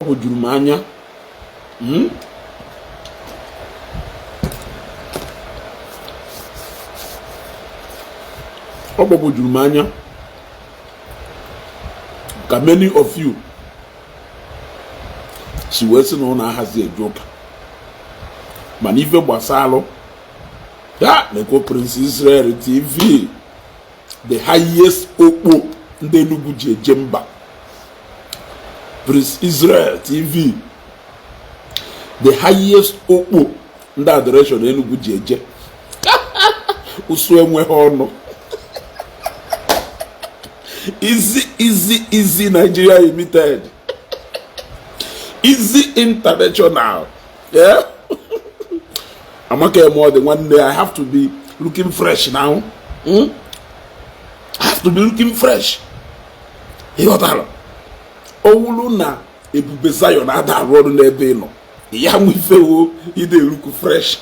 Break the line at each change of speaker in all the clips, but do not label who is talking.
Gbagwojuru m anya. Ọ gbagwojuru m anya ka many of you si wee sị na ụnụ ahazi eje ụka, mana ife gbasalụ ya na-ekwo Prince Israel TV, the highest okpo ndị Enugu ji eje mba, Prince Israel TV, the highest okpo ndị adoration Enugu ji eje, ụsụ enweghị ọnụ, Easy Easy Easy Nigeria Limited, Easy International, yeah? Amaka eme ọ dị nwanne, I have to be looking fresh now, I have to be looking fresh. Ịghọtara? Owulu na Ebube Zion ada arụ ọrụ n'ebe ị nọ ya nwe ifewo ide look fresh.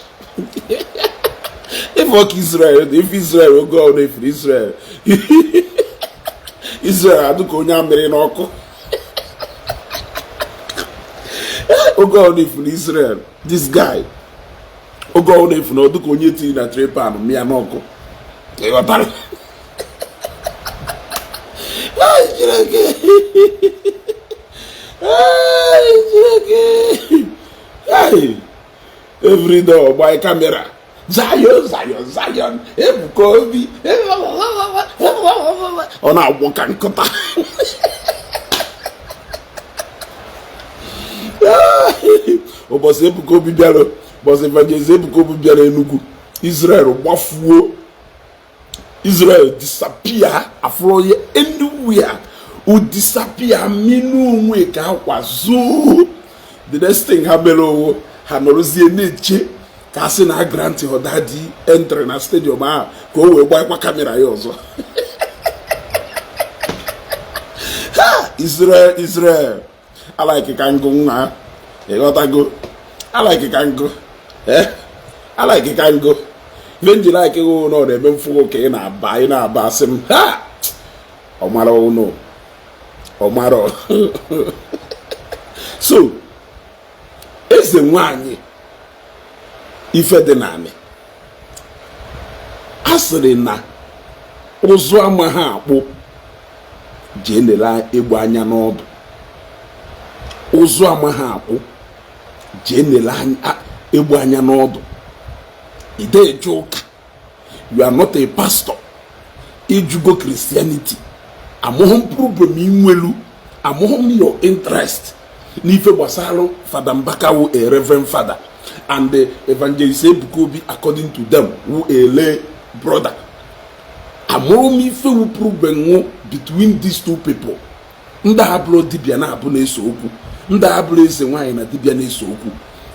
Ife ọka Israel dị, ife Israel oge ọ na-efuru Israel, Israel adụka onye amịrị n'ọkụ. Oge ọ na-efuru Israel, this guy, oge ọ na-efu na ọdụka onye tiri na trepan mịa n'ọkụ. Ịghọtara? Chineke, Chineke, everyday ọgba camera, Zion, Zion, Zion, Ebuka Obi, ọ na-agbọ ka nkụta. Ụbọchị Ebuka Obi bịara, ụbọchị Evangelist Ebuka Obi bịara Enugu, Israel gbafuo, Israel disappear, afụrọ ya anywhere, o disappear minu onwe ka akwa zoo. The next thing ha mere owo ha nọrọzie na-eche ka a sị na grant hodadi entry na stadium ahụ ka o wee gbakwa camera ya ọzọ. Israel, Israel alike ka ngụ nwa, ịghọtago? Alike ka ngụ, alike ka ngụ ife nji like hụ na ọ na-eme mfụgo ka ị na-aba, ị na-aba asị m ha ọmara ụnụ ọmara. So eze nwanyị ife dị naanị a sịrị na ụzụ amaghị akpụ jee lere egbe anya n'ọdụ. Ụzụ amaghị akpụ jee lere egbe anya n'ọdụ. Ị eje ụka, you are not a pastor, ịjụgo Christianity. Amụghị m problem inwelu, amụghị m your interest n'ife gbasara Fada Mbaka wụ a reverend father and the Evangelist Ebuka Obi, according to them, wụ a lay brother. Amụrụ m ife wu problem nwụ between these two people. Ndị abụrụ dibịa na-abụ na-ese okwu, ndị abụrụ eze nwaanyị na dibịa na-ese okwu.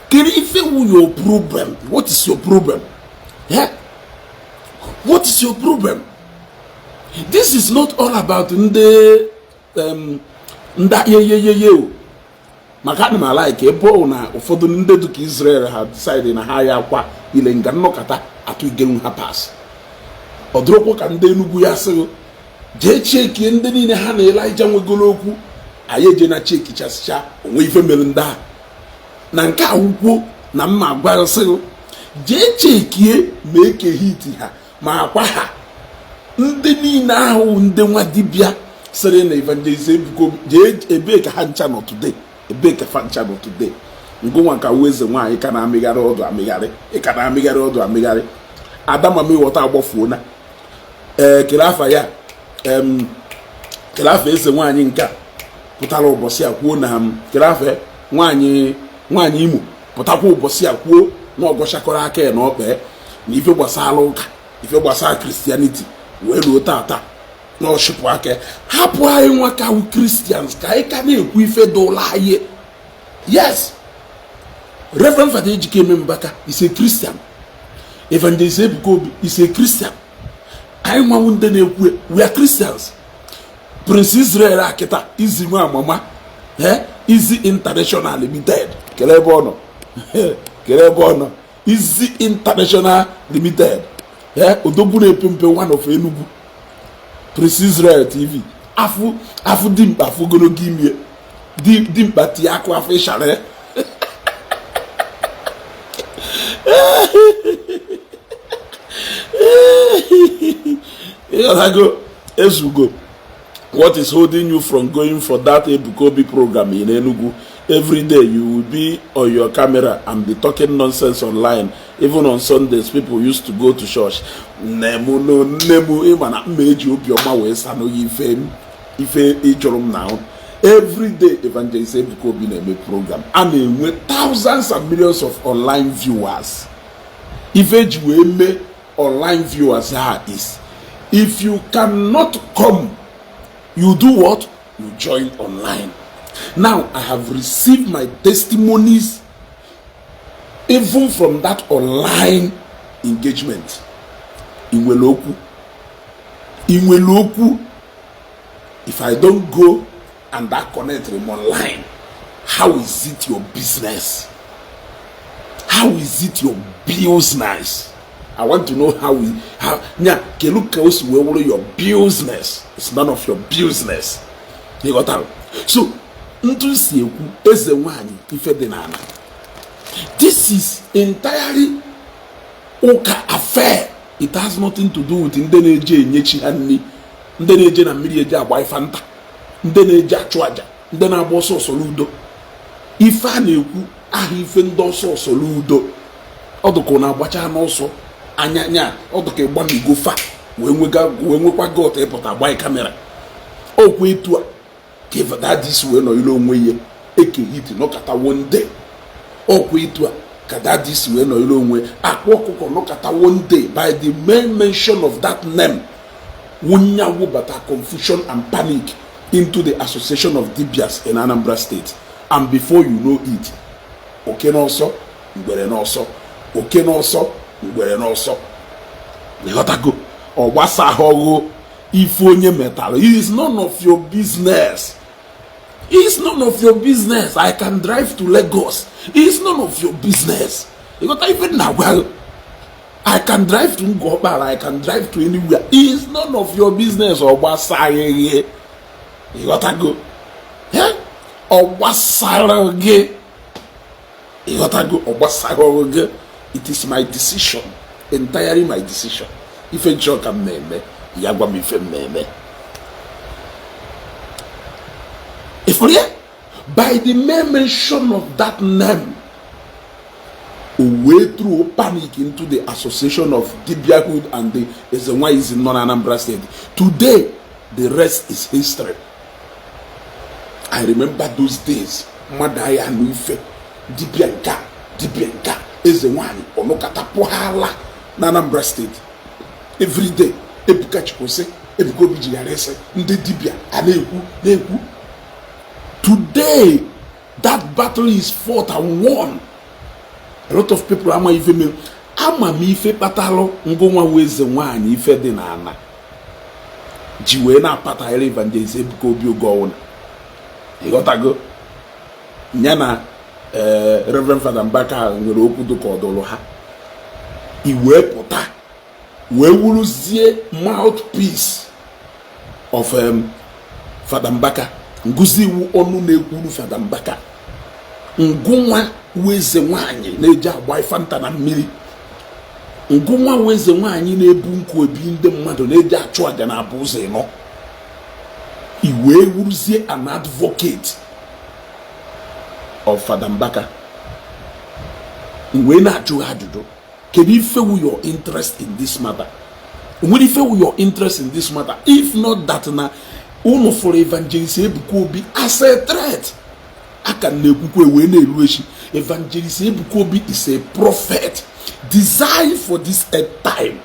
Kedu ife wu your problem? What is your problem? Yeah? What is your problem? This is not all about ndị ndị yeyeyeye o, maka ana m alike ebe ọ na ụfọdụ ndị dịka Israel ha decide na ha ya akwa ile nga nnọkọta atụ igenwu ha pass. Ọ dụrụkwa ka ndị Enugu ya sịghị jee chekie ndị niile ha na Elijah nwegoro okwu, anyị eje na chekichasịcha onwe ife mere ndị a na nke awụkwuo na mma gwa sịghị jee chekie ma eke hiti ha ma akwa ha ndị niile ahụ ndị nwa dibịa sịrị na Evangelist Ebuka Obi jee ebee ka ha ncha nọ today, ebee ka fa ncha nọ today. Ngụnwa ka wu eze nwaanyị ka na-amịgharị ọdụ amịgharị, ị ka na-amịgharị ọdụ amịgharị. Ada mama ịghọta agbafuona. Ee, kele afa ya, kele afa eze nwaanyị nke a pụtara ụbọchị a kwuo na m kele afa nwaanyị, nwaanyị Imo pụtakwa ụbọchị a kwuo na ọgọchakọrọ aka ya na ọkpa na ife gbasara ụka, ife gbasara Christianity wee ruo tata na ọchịpụ aka. Hapụ anyị nwa ka wụ Christians ka anyị ka na-ekwu ife dụla anyị. Yes, Reverend Father Ejikeme Mbaka is a Christian, Evangelist Ebuka Obi is a Christian. Anyị nwanwu ndị na-ekwu, we are Christians. Prince Israel akịta izi nwa amama, Easy International Limited, kele ebe ọ nọ, kele ebe ọ nọ. Easy International Limited, odogwu na-epe mpe one of Enugu. Prince Israel TV, afụ afụ dimkpa, afụ ogologo ime. Dimkpa tie akụ afọ ịshara ya. Ịghọtago? Ezugo, what is holding you from going for that Ebuka Obi program in Enugu? Every day you will be on your camera and be talking nonsense online. Even on Sundays, people used to go to church. Nne m, nne m, ịma na mma eji obiọma wee sanụ ya ife ife ịjụrụ m na every day Evangelist Ebuka Obi na-eme program, a na-enwe thousands and millions of online viewers. Ife eji wee mee online viewers ha is, if you cannot come, you do what? You join online. Now I have received my testimonies even from that online engagement. Ị nwere okwu? Ị nwere okwu? If I don't go and that connect him online, how is it your business? How is it your business? I want to know how we how nya kelu ka o si wee wụrụ your business. It's none of your business. Ịghọtara? So ntụ si ekwu, eze nwanyị ife dị n'ala, this is entirely ụka affair. It has nothing to do with ndị na-eje enyechi ha nri, ndị na-eje na mmiri eje agba ife nta, ndị na-eje achụ aja, ndị na-agba ọsọ ọsọ udo. Ife a na-ekwu aha ife ndị ọsọ ọsọ udo, ọdụka na-agbacha n'ọsọ anya nya, ọdụka ịgbamigo fa wee nwekwa got ịpụta agba camera okwu etu a ka dadis wee nọ ile onwe ya eke hit nọkata one day. Okwu etu a ka dadis wee nọ ile onwe akwa ọkụkọ nọkata one day. By the mere mention of that name, wunya wubata confusion and panic into the Association of Dibias in Anambra State, and before you know it, oke n'ọsọ, ngwere n'ọsọ, oke n'ọsọ, ngwere n'ọsọ. Ịghọtago? Ọ gbasahọghụ ife onye metara. It is none of your business. It's none of your business. I can drive to Lagos. It's none of your business. Ịghọta ife na-agwa? I can drive to Ngọkpala, I can drive to anywhere. It's none of your business. Ọ gbasaghị gị. Ịghọtago? Ọ gbasara gị. Ịghọtago? Ọ gbasara gị. It is my decision, entirely my decision. Ife nchọ ka m na-eme ya, gwa m ife m na-eme. Ifuru ya, by the mere mention of that name, o wee throw panic into the Association of Dibiahood and the Ezenwaism nọ na Anambra State. Today, the rest is history. I remember those days, mmadụ agha anụ ife dibịa nka, dibịa nka, eze nwanyị ọnụkata pụghala na Anambra State. Every day, Ebuka Chikwụsị, Ebuka Obi jighara ese ndị dibịa a na-ekwu na-ekwu. Today, that battle is fought and won. A lot of people ama ife mere, ama m ife kpatalụ ngụnwa wee eze nwaanyị ife dị n'ala ji wee na-apatagharị Evangelist Ebuka Obi oge ọwụna. Ịghọtago? Ya na Reverend Fada Mbaka nwere okwu dịka ọdụlụ ha, i wee pụta wee wuruzie mouthpiece of Fada Mbaka, ngụzi iwu ọnụ na-ekwuru Fada Mbaka. Ngụnwa weze nwaanyị na-eji agba ifanta na mmiri, ngụnwa weze nwaanyị na-ebu nkụ ebi ndị mmadụ, na-eji achụ aja na abụ ụzọ ịnọ, i wee wuruzie an advocate of Fada Mbaka. Wee na-ajụ ha ajụjụ, kedu ife wu your interest in this matter? Nwere ife wu your interest in this matter, if not that na unu fụrụ Evangelist Ebuka Obi as a threat? Aka na-ekwukwe wee na-eru echi, Evangelist Ebuka Obi is a prophet designed for this end time.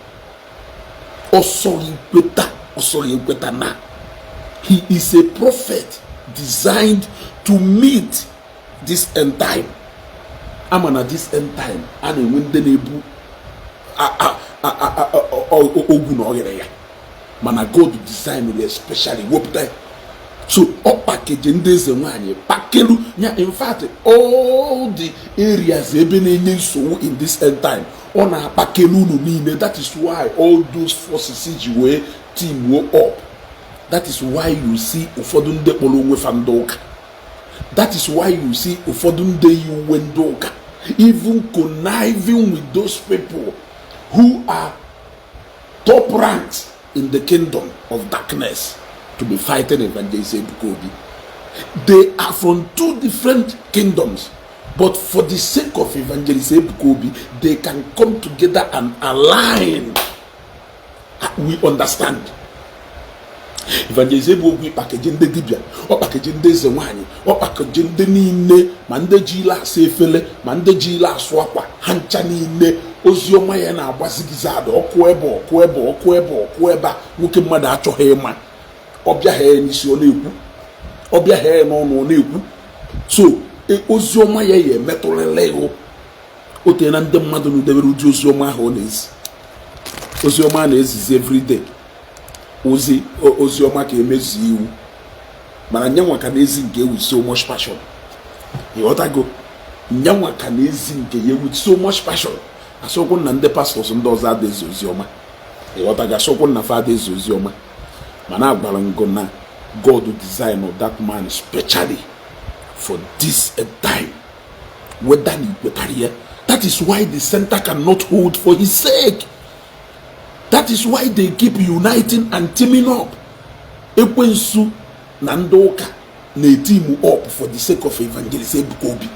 Ọsọ ekweta, ọsọ ekweta na he is a prophet designed to meet this end time. Ama na this end time a na-enwe ndị na-ebu ogwu na oghere ya, mana God design ya especially wepụta ya. So ọ package ndị eze nwanyị pakelu ya. In fact, all the areas ebe na-enye nsogbu in this end time, ọ na-akpakelu unu niile. That is why all those forces ji wee team up. That is why you see ụfọdụ ndị kpọrọ onwe fa ndị ụka That is why you see ụfọdụ ndị yi uwe ndị ụka even conniving with those people who are top ranked in the kingdom of darkness to be fighting Evangelist Ebuka Obi. They are from two different kingdoms, but for the sake of Evangelist Ebuka Obi, they can come together and align. We understand. Evangelist Ebuka Obi kpakeje ndị dibịa, ọ kpakeje ndị eze nwaanyị, ọ kpakeje ndị niile, ma ndị ji ile asa efele, ma ndị ji ile asụ akwa, ha ncha niile. Oziọma ya na-agbazigizi ada ọkụ ebe, ọkụ ebe, ọkụ ebe, ọkụ ebe a. Nwoke mmadụ achọghị ịma, ọ bịaghị ya n'isi, ọ na-ekwu, ọ bịaghị ya n'ọnụ, ọ na-ekwu. So oziọma ya ya emetụrịla ịhụ o tee na ndị mmadụ n'udebere ụdị oziọma ahụ ọ na-ezi. Oziọma a na-ezizi everyday, ozi oziọma ka emezu iwu, mana nyanwa ka na-ezi nke with so much passion. Ịghọtago? Nyanwa ka na-ezi nke ya with so much passion. Asọkwu na ndị pastors ndị ọzọ adịghị oziọma, ịghọtago? Asọkwu na fa adịghị oziọma, mana agwara ngo na God design of that man specially for this time, whether na ikwetara ya. That is why the center cannot hold for his sake. That is why they keep uniting and teaming up. Ekwensu na ndị ụka na-eteam up for the sake of Evangelist Ebuka Obi.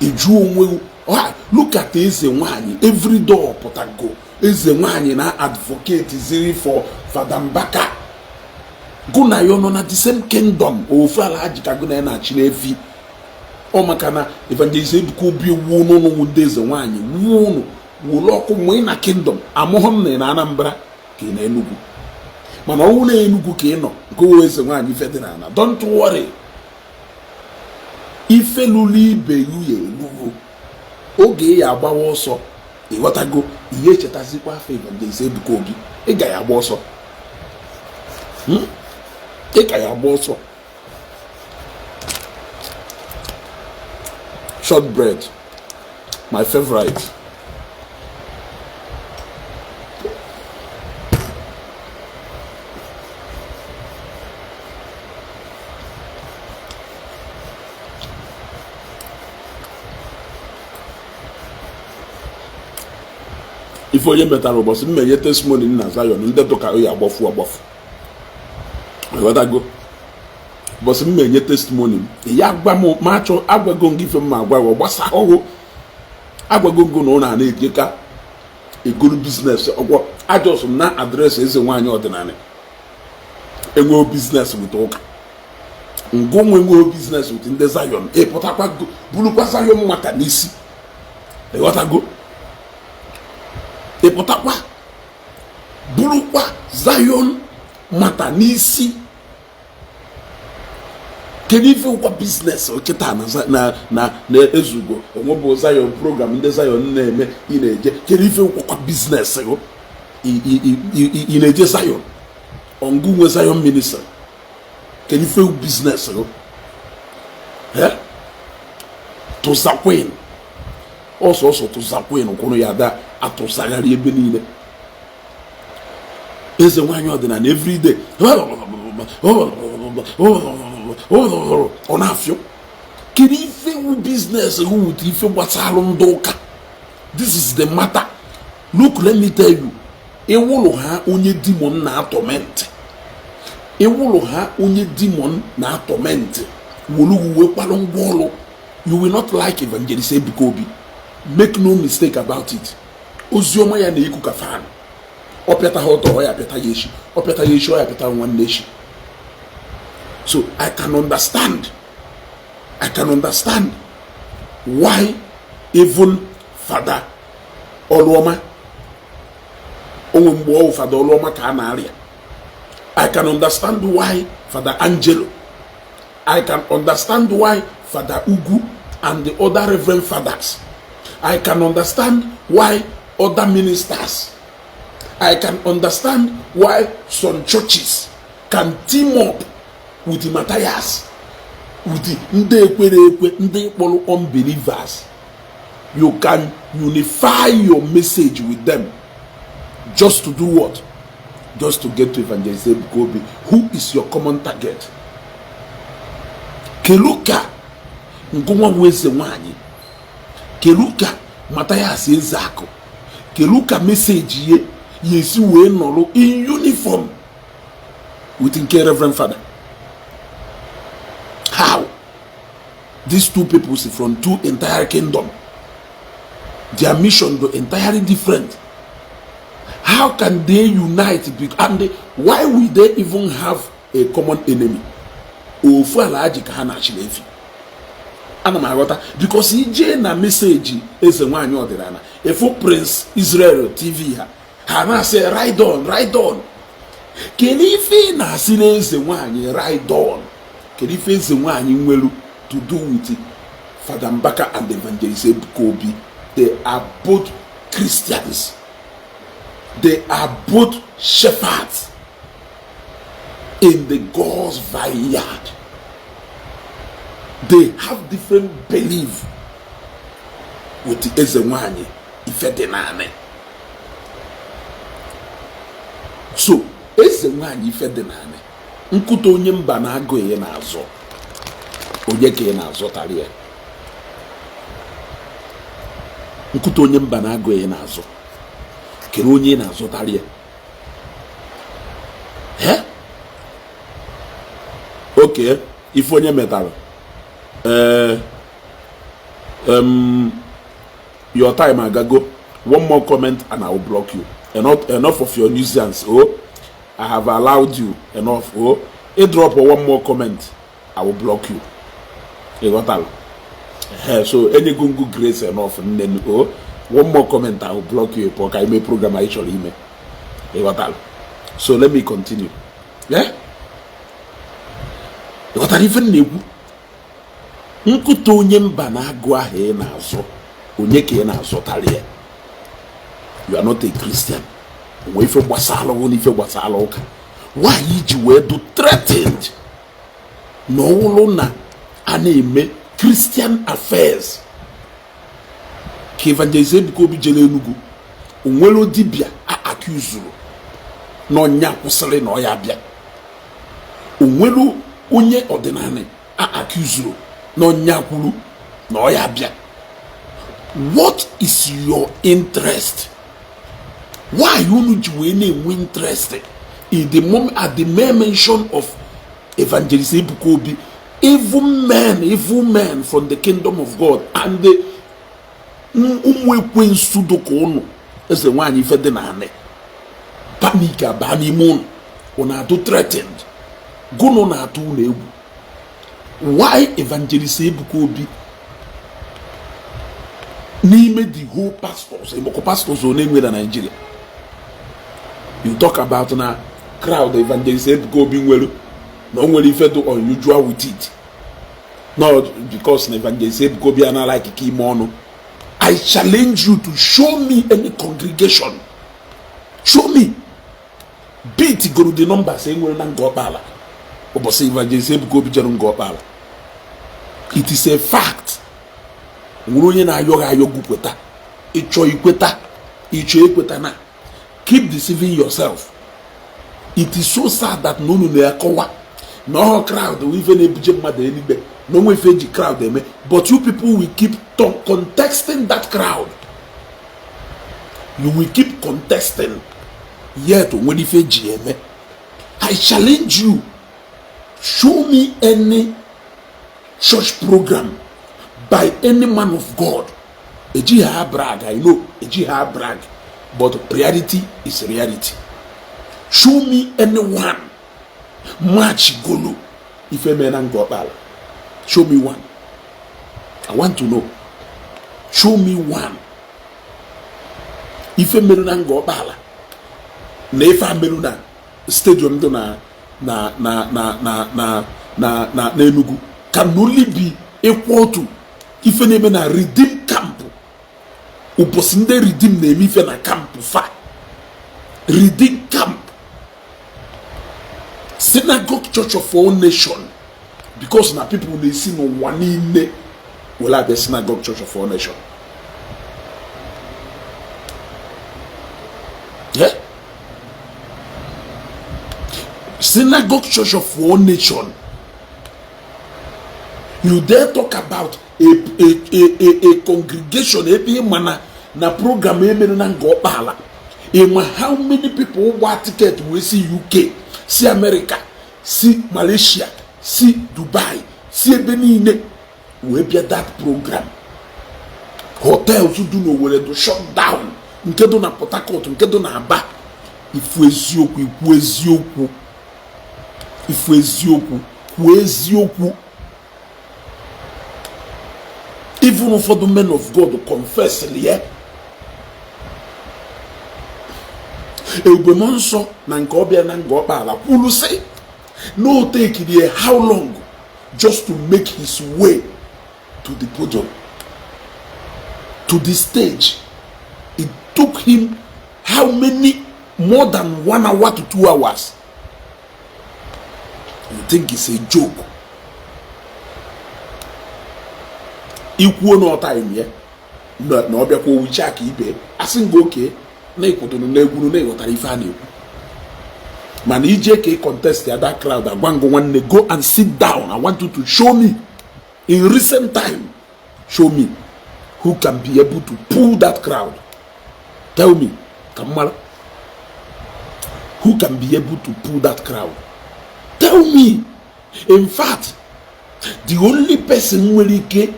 Eju onwe ha. Look at eze nwanyị, every door pụtago, eze nwanyị na advocate ziri for Fada Mbaka. Gụ na ya nọ na the same kingdom, ofu ala ha ji ka gụ na ya na-achị n'efi. Ọ maka na Evangelist Ebuka Obi wuo n'ụlọ ndị eze nwanyị, wuo ụnụ wụlụ ọkụ mgbe ị na kingdom. Amụghọ m na ị na Anambra ka ị na Enugu, mana ọnwụ na Enugu ka ị nọ nke owe eze nwaanyị ife dị n'ala. Don't worry, ife lụrụ ibe yu ya elugo oge ị ya agbawa ọsọ. Ịghọtago? Ihe echetazikwa afọ Evangelist Ebuka Obi, ị ga ya agba ọsọ. Ị ka ya agba ọsọ. Shortbread, my favorite. Ife onye metara ụbọchị m menye testimony na Zion, ndị dụka oyi agbafu agbafu. Ịghọtago? Ụbọchị m menye testimony m, ya gwa m ma achọ agwago m gị ife m ma agwa gị gbasa ọhụụ. Agwago ngo na ụlọ a na-eje ka egoro business ọgwọ ajọs m na address eze nwaanyị ọdịnala enweo business with ụka ngụ nwe nweo business with ndị Zion. Ịpụtakwa burukwa Zion maka n'isi. Ịghọtago? Ịpụtakwa burukwa Zion mata n'isi. Kedu ife ụkwa business kịta na na na ezugo onwebụ Zion program ndị Zion na-eme ị na-eje? Kedu ife ụkwakwa business ị na-eje Zion ọngụ nwe Zion ministry? Kedu ife business tụzakwin ọsọsọ tụzakwin kwụrụ ya da atụzagharị ebe niile? Eze nwaanyị ọdịnala everyday ọ na-afịọ. Kedu ife wu business wute ife gbasara ndị ụka? This is the matter. Look, let me tell you, ịwụlụ ha onye demon na-atorment, ịwụlụ ha onye demon na-atorment, wolu uwe kpalụ ngwa ọlụ, you will not like Evangelist Ebuka Obi. Make no mistake about it. Oziọma ya na-eku ka fan. Ọ pịata ha ọtọ, ọ ya pịata ya echi, ọ pịata ya echi, ọ ya pịata nwanne echi. So I can understand, I can understand why even Fada Ọlụọma onwe mgbe ọ Fada Ọlụọma ka a na-arịa. I can understand why Fada Angelo, I can understand why Fada Ugwu and the other reverend fathers, I can understand why other ministers, I can understand why some churches can team up with the Matthias, with the ndị ekwere ekwe, ndị kpọrọ unbelievers. You can unify your message with them just to do what? Just to get to Evangelist Ebuka Obi, who is your common target. Keluka Ngụnwa bụ eze nwanyị, kelu ka Mathias Ezeaku, kelu ka message ye ya esi wee nọrọ in uniform with nke Reverend Father? How? These two people si from two entire kingdom, their mission do entirely different. How can they unite? And why will they even have a common enemy? Ofu ala ji ka ha na-achịrị efi. Ana m aghọta, because ije na message eze nwanyị ọdịnala efu Prince Israel TV, ha na-asị, "Ride on, ride on." Kedu ife ị na-asị na eze nwanyị ride on? Kedu ife eze nwanyị nwelu to do with Father Mbaka and Evangelist Ebuka Obi? They are both Christians, they are both shepherds in the God's vineyard. They have different belief with the eze nwanyị ife dị naanị. So eze nwanyị ife dị naanị, nkụta onye mba na-agụ ya na-azọ, onye ka ị na-azọtara ya? Nkụta onye mba na-agụ ya na-azọ, kere onye ị na-azọtara ya? Eh? Oke ife onye metara. Ee, your time agago. One more comment and I will block you. Enough, enough of your nuisance. Oh, I have allowed you enough. Oh, ị drop one more comment, I will block you. Ị ghọtara? So enyego ngụ grace enough, nne. Oh, one more comment, I will block you. Pụọ ka ime program anyị chọrọ ime. Ị ghọtara? So let me continue. Yeah? Ị ghọtara ife m na-ekwu? Nkụta onye mba na-agụ ahụ ị na-azụ, onye ka ị na-azụtara ya? You are not a Christian. Onwe ife gbasara ụlọ, ife gbasara ụka, why ji wee do threatened na ọwụlụ na a na-eme Christian affairs ka Evangelist Ebuka Obi jere Enugu, onwere dibịa a accusuru na ọnya kwụsịrị na ọ ya bịa? Onwere onye ọdịnala a accusuru na ọnya kwuru na ọ ya bịa? What is your interest? Why unu ji wee na-enwe interest in the moment at the mere mention of Evangelist Ebuka Obi? Evil men, evil men from the kingdom of God and the ụmụ ekwensu dụka ụnụ, eze nwaanyị ife dị naanị, panic abaa n'ime ụnụ, ụnụ adụ threatened, gụnụ na-atụ ụnụ egwu. Why Evangelist Ebuka Obi? N'ime the whole pastors, ịgbakọ pastors one enwe na Nigeria, you talk about na crowd Evangelist Ebuka Obi nwere, na o nwere ife dị unusual with it, not because na Evangelist Ebuka Obi ana like ka ime ọnụ. I challenge you to show me any congregation, show me beat goro the numbers enwere na Nga Ọkpala ụbọchị Evangelist Ebuka Obi jere Nga Ọkpala. It is a fact. Nwere onye na-ayọ gị ayọ gị kweta, ịchọ ikweta, ịchọ ekweta na keep deceiving yourself. It is so sad that na unu na-akọwa na ọhụ crowd wụ ife na-ebuje mmadụ eluigwe, na onwe ife eji crowd eme, but you people will keep contesting that crowd. You will keep contesting, yet onwere ife eji eme. I challenge you, show me any church program by any man of God. Ejighị ha brag, I know ejighị ha brag, but reality is reality. Show me anyone match golo ife mee na Nga Ọkpala. Show me one. I want to know. Show me one. Ife mere na Nga Ọkpala na ife a merụ na stadium dị na Enugu can only be equal to ife na-eme na Redeem Camp, ụbọchị ndị Redeem na-eme ife na camp fa. Redeem Camp, Synagogue Church of All Nation, because na people na-esi n'ụwa niile were abịa Synagogue Church of All Nation. Yeah? Synagogue Church of All Nation, You dare talk about a congregation ebe ị ma na program emere na Ngor Okpala, ịma how many people gba ticket wee si UK, si America, si Malaysia, si Dubai, si ebe niile wee bịa that program? Hotels dị n'Owerri dị shut down, nke dị na Port Harcourt, nke dị na Aba. Ifu eziokwu, ikwu eziokwu. Ifu eziokwu, kwuo eziokwu. Even ụfọdụ men of God confess ya. Ebube Nsọ na nke ọbịa na Ngor Okpala kwuru sị na o tekirie how long just to make his way to the podium, to the stage. It took him how many, more than 1 hour to 2 hours. You think it's a joke? Ikwuo na ọta ya na ọ bịakwa owicha aka ibe asị nga oke na ịkwụdoro n'egwuru na ịghọtara ife a na-ekwu. Mana ije ka ị contest ya that crowd, agwa ngụ nwanne, go and sit down. I want you to show me in recent time, show me who can be able to pull that crowd. Tell me ka m mara who can be able to pull that crowd. Tell me. In fact, the only person nwere ike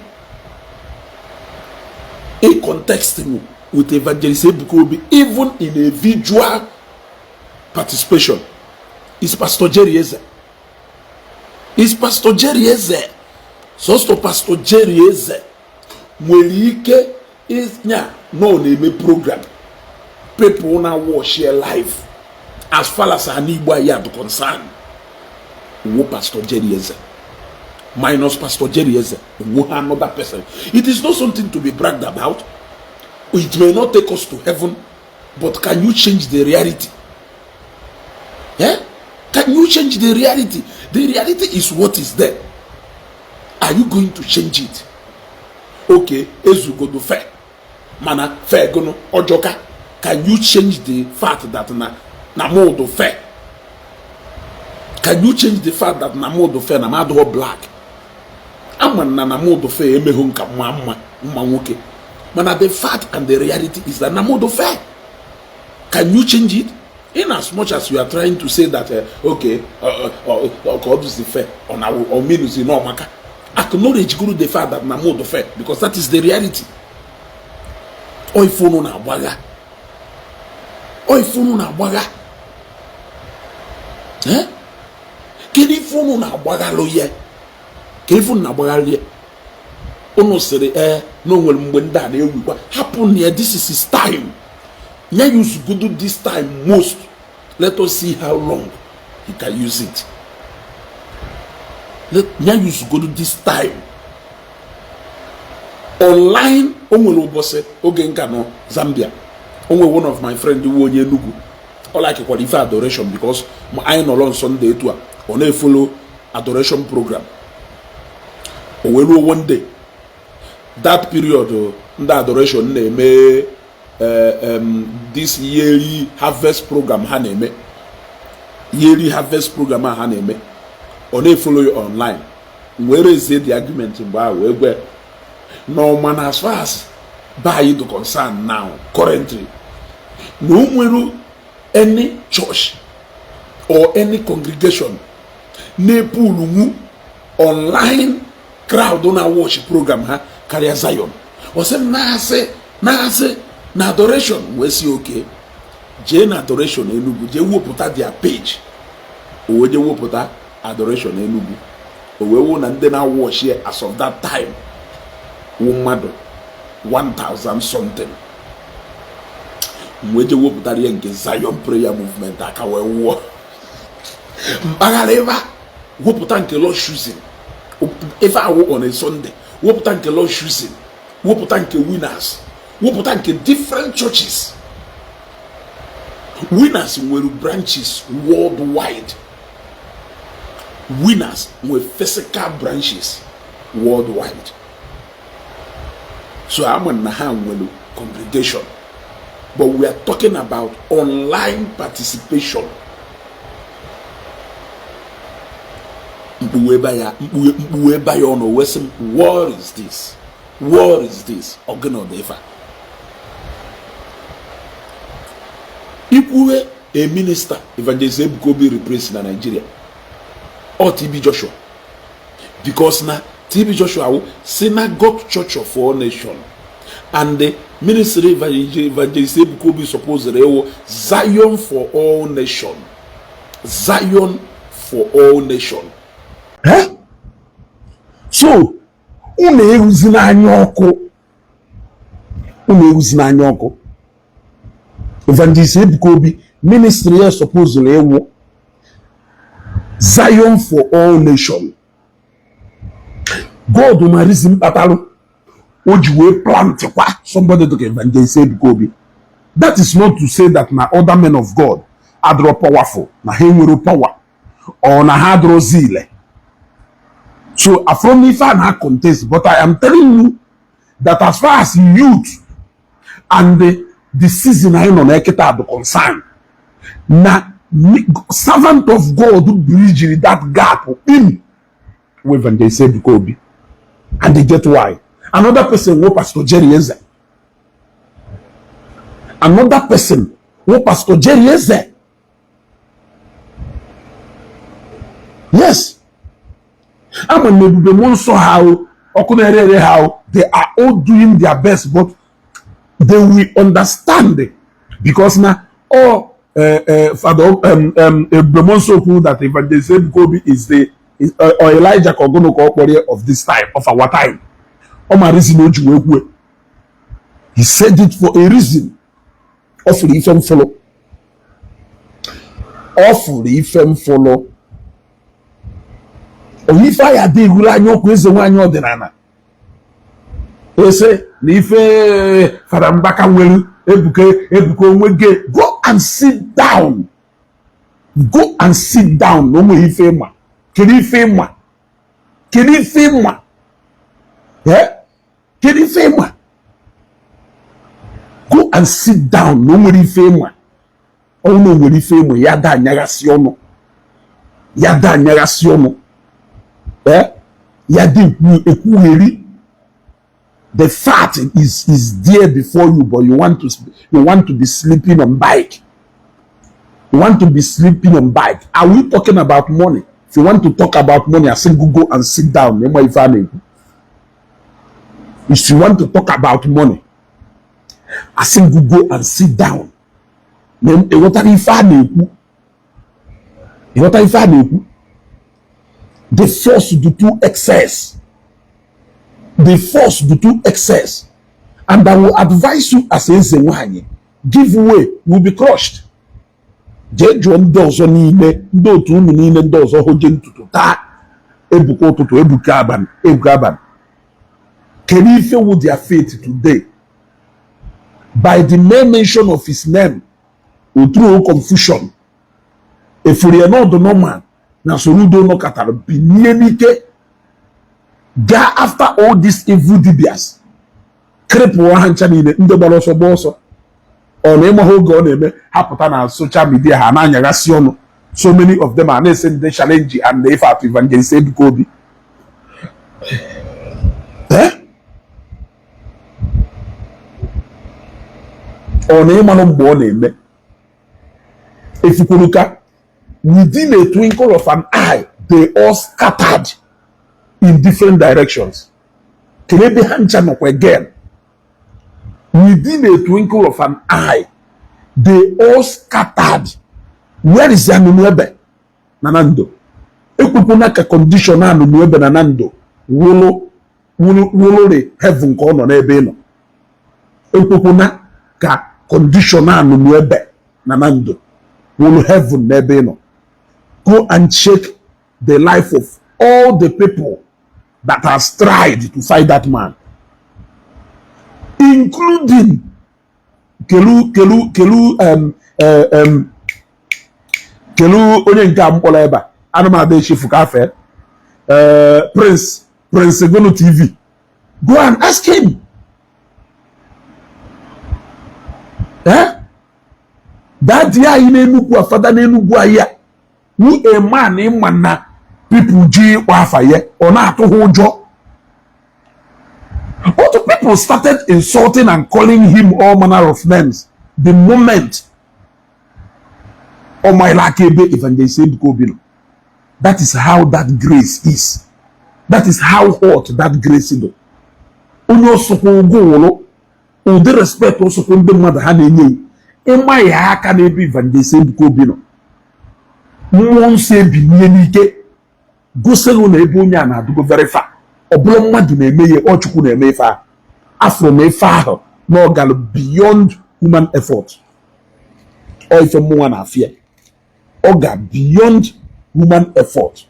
in contesting with Evangelist Ebuka Obi, even in a visual participation, is Pastor Jerry Eze. Is Pastor Jerry Eze. Sọsọ Pastor Jerry Eze nwere ike ịnya na ọ na-eme program, people na watch ya live as far as ana Igbo anyị are concerned, wo Pastor Jerry Eze. Minus Pastor Jerry Eze, wo another person. It is not something to be bragged about. It may not take us to heaven, but can you change the reality? Yeah? Can you change the reality? The reality is what is there. Are you going to change it? Okay, ezugodo fair. Mana fair gono ojoka. Can you change the fact that na modo fair? Can you change the fact that na modo fair na mmadụ black? Ama na modo fair emeghu nka mma mma mma nwoke. Mana the fact and the reality is that na modo fair. Can you change it? In as much as you are trying to say that okay, ka ọ dụzi fair ọ na ọ menuzi na ọmaka, acknowledge guru the fact that na modo fair, because that is the reality. Ọ ife unu na-agbagha, ọ ife unu na-agbagha. Kedu ife unu na-agbaghalụ ya? Ka ife unu na-agbaghalụ ya? Unu sịrị ee na o nwere mgbe ndị a na-ewikwa hapụ na ya. This is his time. Ya use good this time most. Let us see how long he can use it. Let ya use good this time online. O nwere ụbọchị oge nka nọ Zambia, o nwere one of my friend wu onye Enugu. Ọ likekwara ife adoration because anyị nọrọ nsọ ndị etu a, ọ na-efollow adoration program. O wee ruo one day, that period ndị adoration na-eme this yearly harvest program ha na-eme, yearly harvest program a ha na-eme, ọ na-efollow ya online. Wee raise the argument mgbe ahụ wee gwe no man, as far as be anyị dị concern now currently, na o nwere any church or any congregation na-epullunwu online crowd na watch program ha karịa Zion. Ọ sị m na-asị na-asị na adoration. Wee si oke jee na adoration Enugu, jee wepụta their page. O wee jee wepụta adoration Enugu, o wee wụ na ndị na-watch ya as of that time wụ mmadụ 1000 something. Wee jee wepụtara ya nke Zion Prayer Movement, aka wee wụọ mpaghara ebe a. Wepụta nke Lord Choosing, ife awụ on a Sunday, wepụta nke Lord Choosing, wepụta nke Winners, wepụta nke different churches. Winners nwere branches worldwide. Winners nwere physical branches worldwide. So ama na ha nwere congregation, but we are talking about online participation. Mkpughe ebe ya, mkpughe ebe ya, ọ nọ wee sị m, "What is this? What is this?" Ọgịnị dị ife a? Ikwuwe a minister Evangelist Ebuka Obi replace na Nigeria, ọ TB Joshua, because na TB Joshua wụ Synagogue Church of All Nation, and the ministry Evangelist Ebuka Obi supposed ịwụ Zion for All Nation, Zion for All Nation.
Eh? So unu ehuzina anya ọkụ, unu ehuzina anya ọkụ. Evangelist Ebuka Obi ministry ya supposed ịwụ Zion for All Nation. God ma reason kpatalụ o ji wee plant kwa somebody like Evangelist Ebuka Obi. That is not to say that na other men of God adịrọ powerful, na ha enwero power, or na ha adịrọzi ile. So from ife a na contest, but I am telling you that as far as youth and the season anyị nọ na kịta dị concern, na servant of God bridged that gap in with Evangelist Ebuka Obi, and they get why. Another person wo Pastor Jerry Eze, another person wo Pastor Jerry Eze. Yes, ama m Ebube Mmụọ Nsọ ha o, ọkụ na-ere ere ha o, they are all doing their best, but they will understand because na all Father Ebube Mmụọ Nsọ kwuru that Evangelist Ebuka Obi is the is, or Elijah ka ọgụnụ ka ọ kpọrọ ya of this time, of our time. Ọ ma reason o ji wee kwue. He said it for a reason. Ọ fụrụ ife mfụlụ, ọ fụrụ ife mfụlụ. Onye ife anyị ada ehuru anya ọkụ, eze nwaanyị ọdịnala ese na ife Fada Mbaka nwere Ebuka, Ebuka onwe gị, go and sit down, go and sit down. Na o nweghị ife ịma. Kedu ife ịma? Kedu ife ịma? Eh, kedu ife ịma? Go and sit down. Na o nwere ife ịma, ọnwụ na o nwere ife ịma, ya da anyaghasị ọnụ, ya da anyaghasị ọnụ. Eh, ya dị ekwugheri. The fact is there before you, but you want to be sleeping on bike. You want to be sleeping on bike. Are we talking about money? If you want to talk about money, I say go and sit down. Ịma ife a na-ekwu. If you want to talk about money, I say go and sit down. Ịghọtara ife a na-ekwu? Ịghọtara ife a na-ekwu? The force do too excess, the force do too excess, and I will advise you as eze nwanyị, give way, you will be crushed. Jee jụọ ndị ọzọ niile, ndị otu unu niile, ndị ọzọ hụ je ntutu taa Ebuka ụtụtụ, Ebuka abalị, Ebuka abalị. Kedu ife wu their faith today? By the mere mention of his name, o throw confusion efuru ya n'ọdụ normal. Na Soludo nọkọtara binie n'ike gaa after all these evil dibias, cripple ha ncha niile. Ndị gbara ọsọ gba ọsọ. Ọ na ịmaha oge ọ na-eme ha pụta na social media, ha na-anyaghasị ọnụ. So many of them are na-ese ndị challenge and ife atụ Evangelist Ebuka Obi. Eh? Ọ na ịmanụ mgbe ọ na-eme efukwuru ka within a twinkle of an eye, they all scattered in different directions. Kedu ebe ha ncha nọkwa again? Within a twinkle of an eye, they all scattered. Where is Anunuebe na Nando? Ekwukwuna ka condition Anunuebe na Nando wụlụ wụlụrị heaven ka ọ nọ n'ebe ị nọ. Ekwukwuna ka condition Anunuebe na Nando wụlụ heaven n'ebe ị nọ. Go and check the life of all the people that has tried to fight that man, including kelu kelu kelu um, kelu onye nke a mkpọrọ ebe a anụmanụ echefu ka afe Prince Gonu TV. Go and ask him. Eh, daddy anyị n'Enugwu a, fada n'Enugwu anyị a, who a man ịma na People ji ịkpọ afa ya, ọ na-atụ ha ụjọ. But people started insulting and calling him all manner of names the moment ọ maila aka ebe Evangelist Ebuka Obi nọ. That is how that grace is. That is how hot that grace is. Onye ọsụkwa ụgwọ wụrụ ụdị respect ọsụkwa ndị mmadụ ha na-enye ịma ya aka n'ebe Evangelist Ebuka Obi nọ. Mmụọ nsọ ebinie n'ike gosighị na ebe onye a na-adụgo very far. Ọ bụrụ mmadụ na-eme ya, ọ Chukwu na-eme ife ahụ. Afụrụ m ife ahụ na ọ gara beyond human effort. Ọ ife mmụọ na-afịa, ọ ga beyond human effort.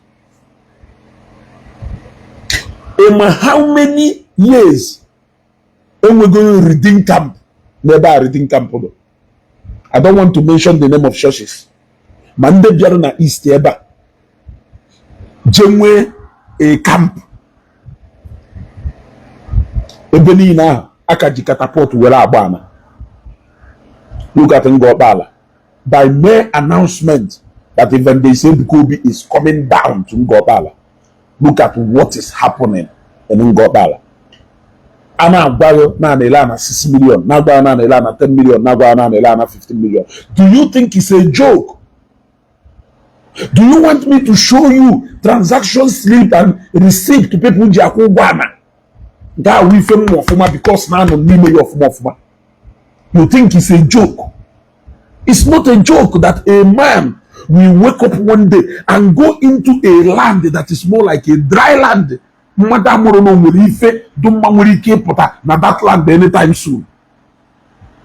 Ịma how many years enwego reading camp n'ebe a? Reading camp nọ, I don't want to mention the name of churches, ma ndị bịara na east ebe a je nwee a camp, ebe niile ahụ aka ji catapult were agba ama. Look at Ngor Okpala. By mere announcement that Evangelist Ebuka Obi is coming down to Ngor Okpala, look at what is happening in Ngor Okpala. A na-agwa gị na na-ele ana 6 million, na-agwa gị na na-ele ana 10 million, na-agwa gị na na-ele ana 15 million. Do you think it's a joke? Do you want me to show you transaction slip and receipt people ji akwụ ụgwọ ana? Nke a wụ ife m ọfụma, because na anọ n'ime ya ọfụma ọfụma. You think it's a joke? It's not a joke that a man will wake up one day and go into a land that is more like a dry land. Mmadụ amụrụ na o nwere ife dị mma nwere ike ịpụta na that land anytime soon.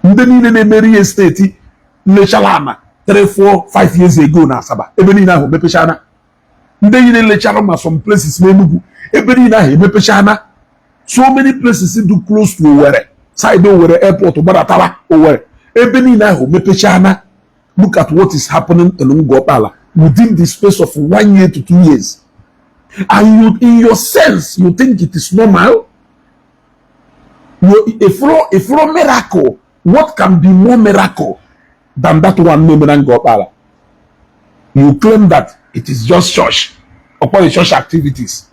Ndị niile na-eme real estate lechara ana 3 4 5 years ago na Asaba, ebe niile ahụ emepechana. Ndị niile lechara ma some places n'Enugu, ebe niile ahụ emepechana. So many places do close to Owerri side, Owerri airport gbadatara Owerri, ebe niile ahụ mepechana. Look at what is happening in Ngor Okpala within the space of one year to 2 years, and you, in your sense, you think it is normal. You a miracle. What can be more miracle than that one na-eme na Ngor Okpala? You claim that it is just church upon the church activities,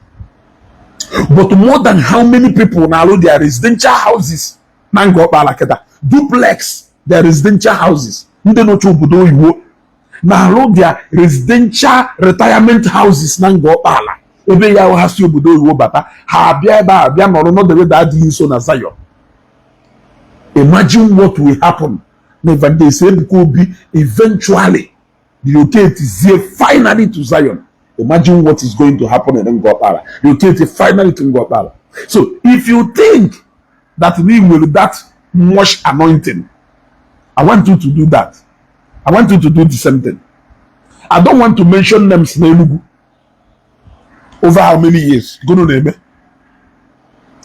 but more than how many people na-alụ their residential houses na Ngor Okpala kịta? Duplex, their residential houses. Ndị nọcha obodo oyibo na-alụ their residential retirement houses na Ngor Okpala. Ebe ya ha si obodo oyibo bata, ha abịa ebe a bịa nọrọ nọdebe adịghị nso na Zion. Imagine what will happen na Evangelist Ebuka Obi eventually relocate zie finally to Zion. Imagine what is going to happen in Ngor Okpala. Relocate finally to Ngor Okpala. So if you think that we will that much anointing, I want you to do that. I want you to do the same thing. I don't want to mention names n'Enugu. Over how many years gụnụ na-eme?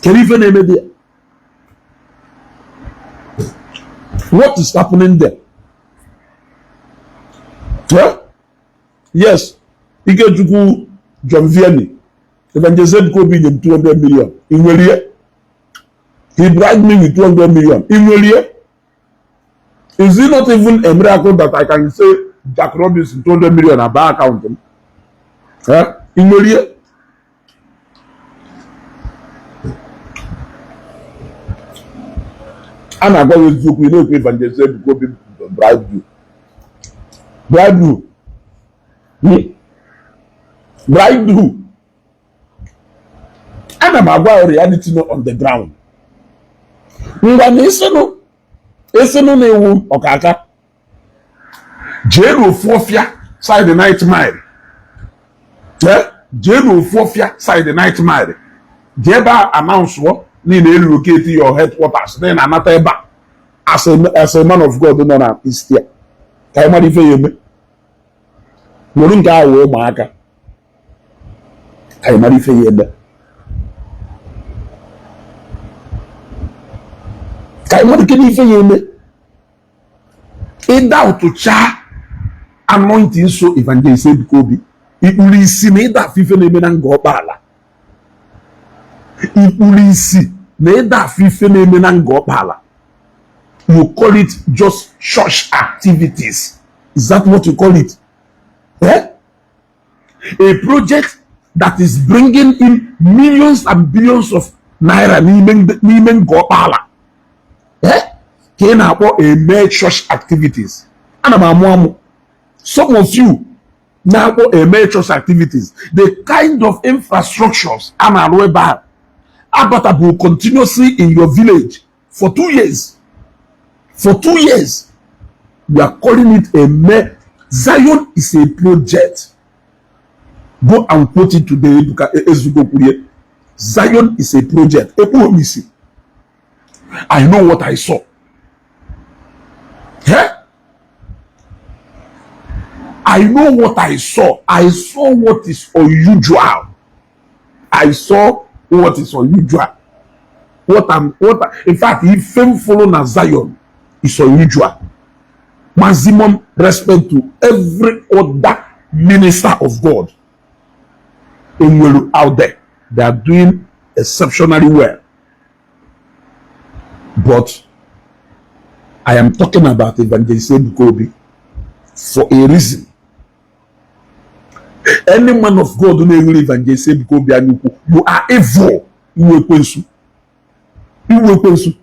Kedu ife na-eme there? What is happening there? Yeah? Yes, Ikechukwu John Vianney, Evangelist Ebuka Obi nye m 200 million. Ị nwere ihe? He bribed me with 200 million. Ị nwere ihe? Is it not even a miracle that I can say Jack Robinson 200 million aba account m? Eh? Ị nwere ihe? A na-agwa gị eziokwu, ị na-ekwu Evangelist Ebuka Obi bribe you. Bribe you. Bribe who? Ana m agwa reality no on the ground. Ngwa na ịsịnụ ịsịnụ na-ewu ọkaka jee n'ofu ọfịa side Ninth Mile, jee n'ofu ọfịa side Ninth Mile, jee ebe a announce niile relocate your headquarters na ị na-anata ebe a as a man of God nọ na East ya, ka ị mara ife ya eme. Were nke ahụ wee ụmụaka, ka ị mara ife ya eme, ka ị mara kedu ife ya eme. Ịda ụtụcha anointing so Evangelist Ebuka Obi ikpuru isi na ịda afọ ife na-eme na Ngor Okpala. Ikpuru isi na ịda afọ ife na-eme na Ngor Okpala. You call it just church activities? Is that what you call it? Eh? A project
that is bringing in millions and billions of naira n'ime Ngor Okpala, ka ị na-akpọ eme church activities. Ana m amụ amụ. Some of you na-akpọ eme church activities, the kind of infrastructures a na-arụ ebe a abatabụ continuously in your village for 2 years. For 2 years, you are calling it a mere. Zion is a project. Go and quote it today. Ebuka Ezugo kwurie, Zion is a project. Ekpughị m isi. I know what I saw. Eh? I know what I saw. I saw what is unusual. I saw what is unusual. What I'm what I, in fact, ife m fụrụ na Zion is unusual. Maximum respect to every other minister of God enwere out there. They are doing exceptionally well. But I am talking about Evangelist Ebuka Obi for a reason. Any man of God na-enwere Evangelist Ebuka Obi anya ukwu, you are evil. Iwe ekwensu. Iwe ekwensu.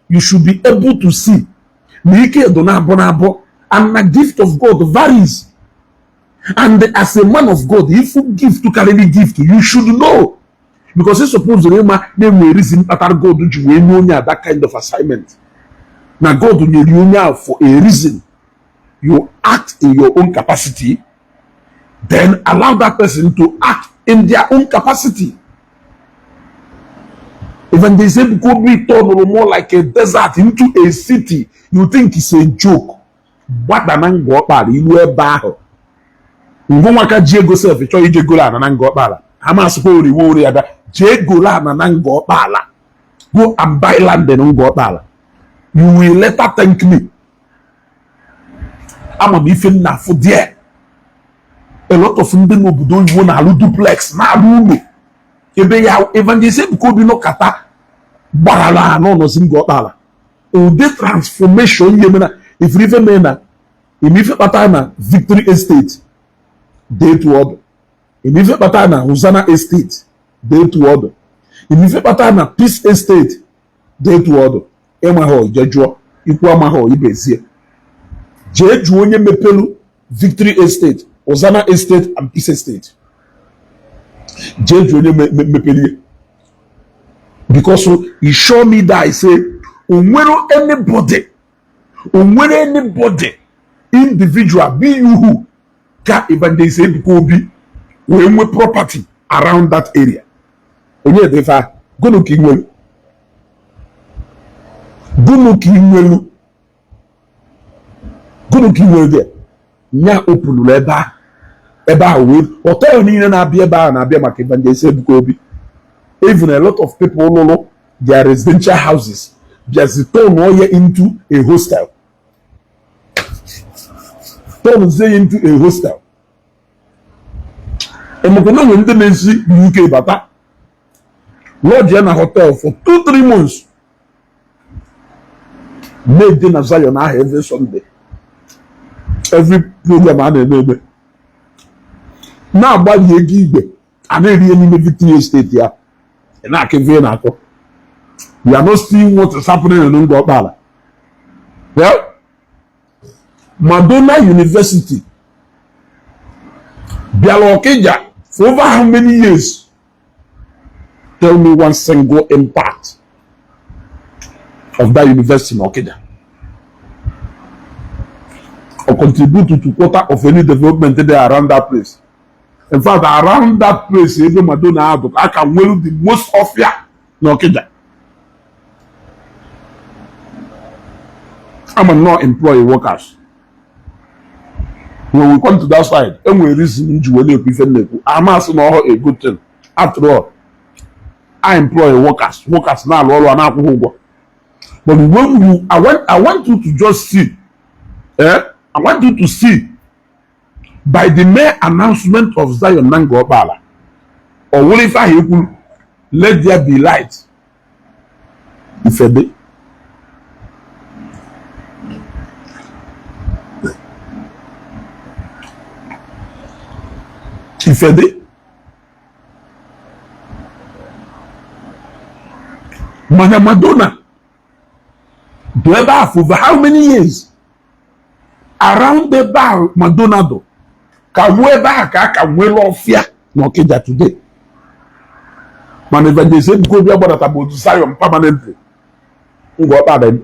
You should be able to see na ike dị na-abụ na-abụ and na gift of God varies. And as a man of God, if you gift to carry gift, you should know. Because it's supposed to ịma na-enwe reason kpatara God ji wee nye onye a that kind of assignment. Na God nyere onye a for a reason. You act in your own capacity, then allow that person to act in their own capacity. Evangelist Ebuka Obi turned more like a desert into a city. You think it's a joke. Gbada na Ngor Okpala ilu ebe ahụ. Ngwụnwaka ji ego sef chọọ ije golo ana na Ngor Okpala. Ha masịkwa oriwe ori ya bịa jee golo ana na Ngor Okpala. Go and buy land in Ngor Okpala. You will later thank me. Ama m ife m na-afụ there. A lot of ndị n'obodo oyibo na-alụ duplex, na-alụ ụlọ ebe ya. Evangelist Ebuka Obi nọkata gbarala anọ nọzi Ngor Okpala. Ụdị transformation ihe mere ifuru ife mere na ime ife kpatara na Victory Estate dị etu ọdụ, ime ife kpatara na Hosanna Estate dị etu ọdụ, ime ife kpatara na Peace Estate dị etu ọdụ. Ịmaghị, je jụọ ikwu. Amaghị, ibezie jee jụọ onye mepelu Victory Estate, Hosanna Estate and Peace Estate. Jee jụọ onye mepelie, because he show me that I say onwere anybody, onwere anybody individual, be you who ka Evangelist Ebuka Obi wee nwee property around that area. Onye dị ife ahụ, gụnụ ka ị nwere? Gụnụ ka ị nwelu? Gụnụ ka ị nwere there? Nya openuru ebe ahụ, ebe ahụ wee hotel niile na-abịa ebe ahụ na-abịa maka Evangelist Ebuka Obi. Even a lot of people lụrụ their residential houses bịazi turn ya into a hostel, turn ya into a hostel. Emekwa na onwe ndị na-esi UK bata lodge ya na hotel for 2-3 months, na-eje na Zion ahụ every Sunday, every program a na-eme eme, na-agbalị ego igwe a na-eri ihe n'ime Victory Estate ya. Ị na-akọ ife ị na-akọ. You are not seeing what is happening in Ngor Okpala. Well, Madonna University bịara Okija for over how many years? Tell me one single impact of that university in Okija or contribute to quarter of any development there around that place. In fact, around that place ebe Madonna adụ ka aka nwere the most ọfịa na Okija. Ama not employ workers. When we come to that side, enwere reason m ji wee na-ekwu ife m na-ekwu. Ama asị na ọhụ a good thing. After all, I employ workers. Workers na-alụ ọrụ a na-akwụ ha ụgwọ. But when you I want you to just see, eh, I want you to see by the mere announcement of Zion na Ngor Okpala, ọ wụrụ ife ahụ ekwuru, "Let there be light," ife dị. Ife dị.
Mana Madonna dị ebe a for over how many years? Around ebe a Madonna dụ ka wuo ebe a ka a ka nwere ọfịa na Ọkịja today. Mana Evangelist Ebuka Obi agbadata bụ otu Zion permanently. Ngọkpala,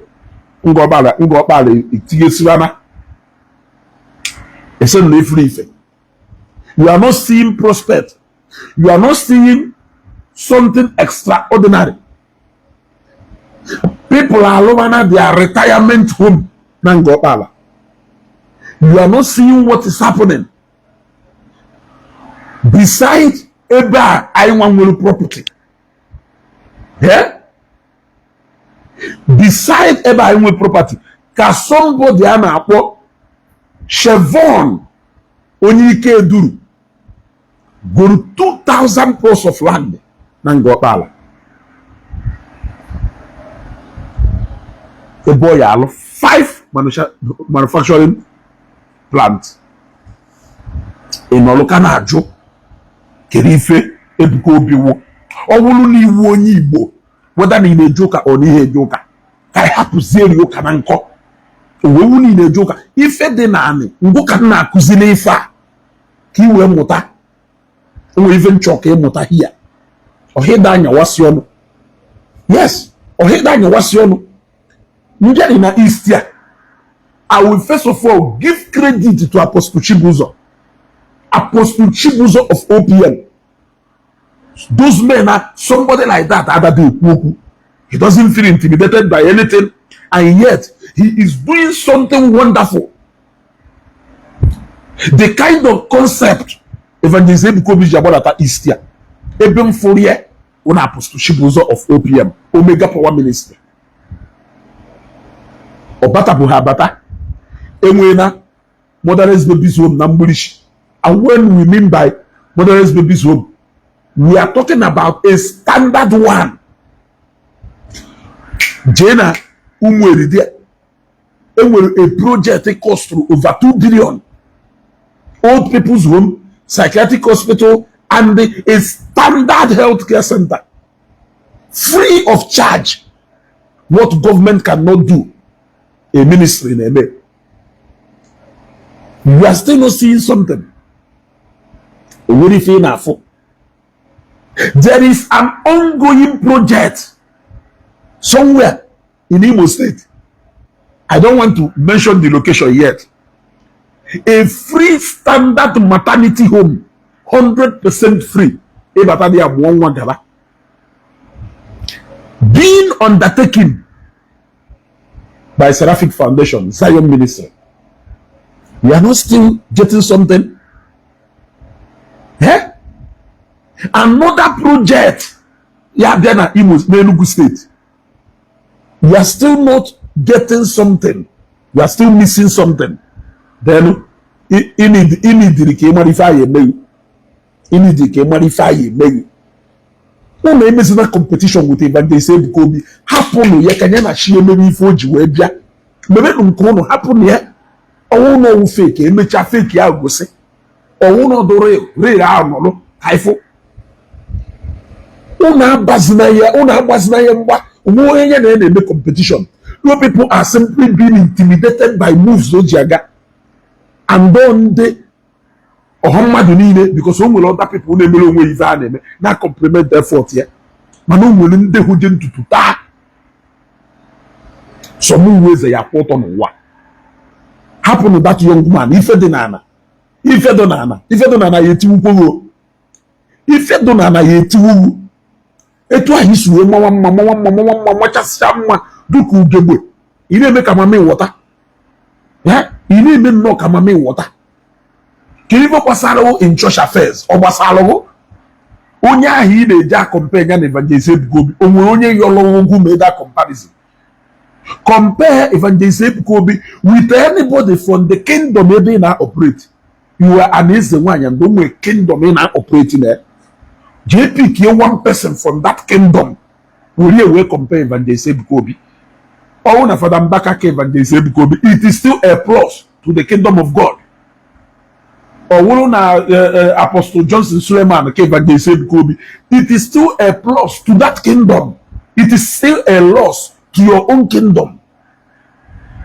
Ngọkpala, Ngọkpala etinyesirana ese na efuru ife. You are not seeing prospect, you are not seeing something extraordinary. People alụmana their retirement home na Ngọkpala. You are not seeing what is happening beside ebe a anyị nwa nwere property. Yeah? Beside ebe anyị nwere property ka somebody a na-akpọ Chevron onye ike eduru goro 2000 plots of land na Ngọkpala ebe ọ ya alụ 5 manufacturing plant. Ị nọlụ ka na-ajụ kedu ife Ebuka Obi wụ. Ọ bụrụ na iwu onye Igbo, weda na ị na-eje ụka ọ na ihe eje ụka, ka anyị hapụzie ụka na nkọ owewu na ị na-eje ụka, ife dị naanị ngwụ ka m na-akụzili ife a ka ị wee mụta. Onwere ife nchọ ka ịmụta hia ọhịda anyawasị ọnụ. Yes, ọhịda anyawasị ọnụ. Ndị anyị na East a, I will first of all give credit to Apostle Chibuzo, Apostle Chibuzo of OPM. Those men are somebody like that adada ekwu okwu. He doesn't feel intimidated by anything, and yet he is doing something wonderful. The kind of concept Evangelist Ebuka Obi ji agbadata East ya ebe m fụrụ ya wụ na Apostle Chibuzo of OPM, Omega Power Ministry. Ọ batapụ ha abata enweela Motherless Babies Home na Mgbirichi. And when we mean by Motherless Babies Home, we are talking about a standard one. Jee na Ụmụeri there, enwere a project cost over 2 billion, old people's home, psychiatric hospital and a standard healthcare center, free of charge. What government cannot do, a ministry na-eme. You are still not seeing something. O nwere ife ị na-afụ. There is an ongoing project somewhere in Imo State. I don't want to mention the location yet. A free standard maternity home, 100% free, ịbata dị amụọ nwa gaba, being undertaken by Seraphic Foundation, Zion Ministry. We are not still getting something. Eh? Another project ya bịa na Imo, n'Enugu State. We are still not getting something. We are still missing something. Then ịnidiri ka ị mara ife anyị emeghị. Ịnidiri ka ị mara ife anyị emeghị. Ụnụ emezina competition with Evangelist Ebuka Obi. Hapụnụ ya ka ya na chi ememe ife o ji wee bịa. Mebenụ nke ụnụ, hapụnụ ya. Ọnwụ na ọwụ fake, emechaa fake ahụ gosi. Ọnwụ na ọdụ real, real ahụ nọlụ ka ifụ. Ụnụ agbazina ya, ụnụ agbazina ya mgba. Onwe onye ya na ya na-eme competition. No, people are simply being intimidated by moves o ji aga. And ndị ọha mmadụ niile, because o nwere other people na-emere onwe ife a na-eme na compliment effort ya, mana o nwere ndị hụje ntutu taa sọmụ eze ya kwụ ọtọ n'ụwa. Hapụnụ that young man. Ife dị n'ala, ife dị n'ala, ife dị n'ala ya etiwukwogo. Ife dị n'ala ya etiwuwu. Etu ahụ isi wee mawa mma, mawa mma, mawa mma, machasịa mma dịka ugegbe, ị na-eme ka mama ịghọta ya, ị na-eme nnọọ ka mama ịghọta. Ka ife gbasara in church affairs, ọ gbasara onye ahụ ị na-eji a-compare ya na Evangelist Ebuka Obi? O nwere onye yọrọ ugwu ma that comparison? Compare Evangelist Ebuka Obi with anybody from the kingdom ebe ị na-operate. You are an eze nwaanyị and o nwere kingdom ị na-operate na jee pick one person from that kingdom were wee compare Evangelist Ebuka Obi. Ọwụ na Fada Mbaka ka Evangelist Ebuka Obi, it is still a plus to the kingdom of God. Ọ wụrụ na Apostle Johnson Suleman ka Evangelist Ebuka Obi, it is still a plus to that kingdom. It is still a loss to your own kingdom.